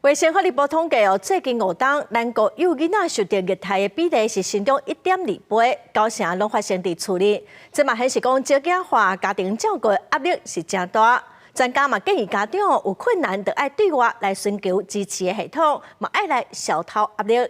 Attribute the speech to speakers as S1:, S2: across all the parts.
S1: 衛生福利部統計哦，最近5冬，咱國幼囡仔受著虐待的比例是成長1.2倍，九成攏發生佇厝裡。這嘛顯示講，少子化家庭照顧壓力是誠大。專家嘛建議家長有困難，就愛對外來尋求支持的系統，嘛愛來消除壓力。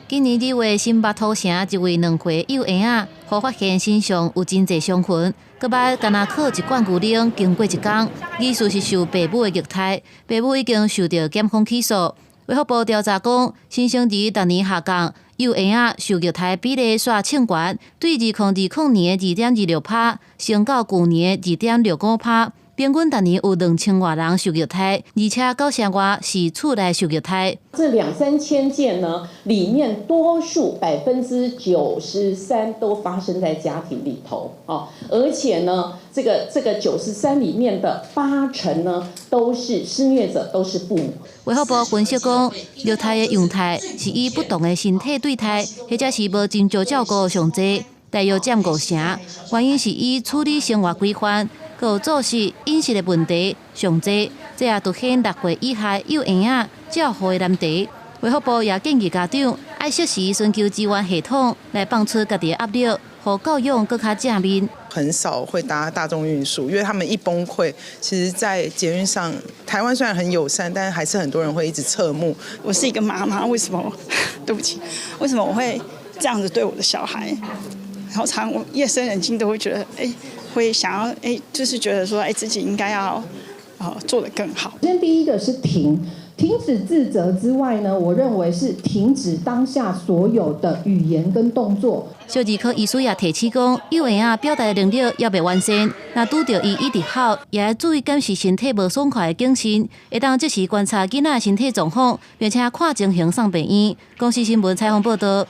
S2: 今年2月，新北土城一位2歲幼嬰仔，予發現身上有真濟傷痕，閣捌干焦滗一罐牛奶經過一工，疑似是受爸母的虐待，爸母已經受著檢控起訴。衛福部調查講，新生兒逐年下降，幼嬰仔受虐待比例煞衝懸，對2020年的2.26趴，升到舊年的2.65趴。平均逐年有2000外人受虐待，而且九成外是厝內受虐待。
S3: 這兩三千件呢，裡面多數93%都發生在家庭裡頭，哦，而且呢，這個93裡面的八成呢，都是施虐者，都是父母。
S2: 衛福部分析講，虐待的樣態是以不當的身體對待，或者是無斟酌照顧上濟，大約佔五成。原因是以處理生活規範，閣有作息、飲食的問題上濟，這也凸顯6歲以下幼嬰仔照護的難題。衛福部也建議家長愛適時尋求支援系統，來放出家己的壓力，予教養閣較正面。
S4: 很少會搭大眾運輸，因為他們一崩潰，其實，在捷運上，台灣雖然很友善，但還是很多人會一直側目。
S5: 我是一個媽媽，為什麼？對不起，為什麼我會這樣子對我的小孩？然後常我夜深人靜都會覺得，哎，會想要，哎，就是覺得說，哎，自己應該要，做得更好。
S3: 首先第一個是停，停止自責之外呢，我認為是停止當下所有的語言跟動作。
S2: 小兒科醫師也提醒講，幼嬰仔表達能力猶未完善，若拄著伊一直哭，也愛注意監視身體無爽快的警訊，會當即時觀察囡仔身體狀況，並且看情形送病院。公視新聞採訪報導。